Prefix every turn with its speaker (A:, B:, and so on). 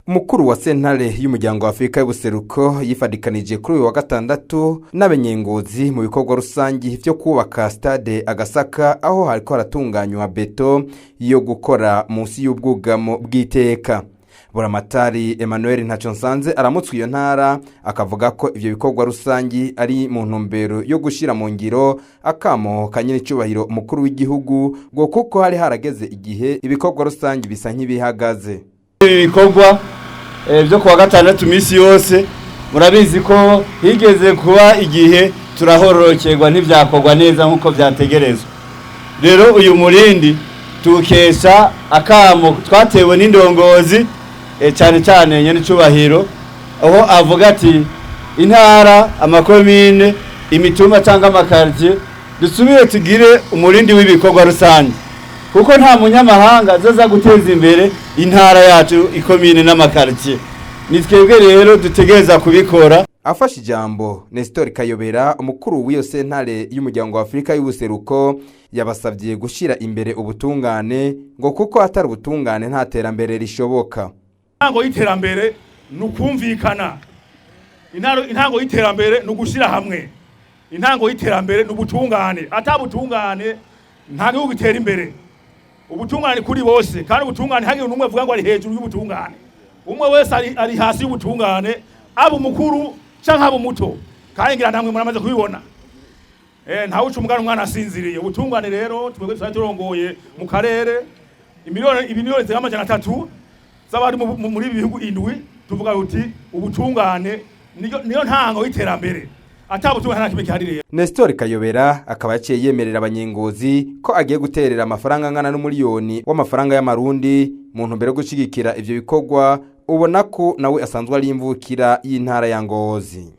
A: Umukuru wa sentare y'umuryango wa Afurika y'ubuseruko yifadikanije kuri uyu wa gatandatu n'abanyengozi mu bikorwa rusangi vyo kubaka stade Agasaka, aho hariko haratunganywa beto yo gukora munsi y'ubwugamo bw'iteka. Buramatari Emmanuel Ntaconsanze aramutswe iyo ntara, akavuga ko ivyo bikorwa rusangi ari mu ntumbero yo gushira mu ngiro akamo ka nyenicubahiro umukuru w'igihugu, ngo kuko hari harageze igihe ibikorwa rusangi bisa nk'ibihagaze.
B: Ibi bikorwa byo kuwa gatandatu minsi yose, murabizi ko higeze kuba igihe turahororokerwa, ntibyakorwa neza nk'uko byategerezwa. Rero uyu murindi tuwukesha akamo twatewe n'indongozi, cyane cyane nyenicubahiro, aho avuga ati intara, amakomine, imitumba cyangwa amakaritiye, dusubire tugire umurindi w'ibikorwa rusange, kuko nta munyamahanga azaza guteza imbere intara yacu, ikomine n'amakaritiye. Ni twebwe rero dutegereza kubikora.
A: Afashe ijambo, Nestor Kayobera, umukuru w'iyo sentare y'umuryango wa Afurika y'ubuseruko, yabasabye gushyira imbere ubutungane, ngo kuko atari ubutungane nta terambere rishoboka.
C: Intango y'iterambere ni ukumvikana, intango y'iterambere ni ugushyira hamwe, intango y'iterambere ni ubutungane. Atabutungane nta gihugu gitera imbere. Ubutungane kuri bose, kandi ubutungane ntihagire n'umwe avuga ngo ari hejuru y'ubutungane. Umwe wese ari hasi y'ubutungane, aba umukuru canke aba umuto. Kandi ngira namwe muramaze kubibona, ntawuca umugani umwana asinziriye. Ubutungane rero, twebwe twari turongoye mu karere imiliyoni zirenga 300 z'abari muri ibi bihugu indwi, tuvuga uti ubutungane niyo ntango y'iterambere. Atabutungane nta kimwe gihari rero.
A: Nestor Kayobera akaba yaciye yemerera abanyengozi ko agiye guterera amafaranga angana n'umuliyoni w'amafaranga y'amarundi mu ntumbero yo gushigikira ivyo bikorwa, ubona ko nawe asanzwe ari imvukira y'intara ya Ngozi.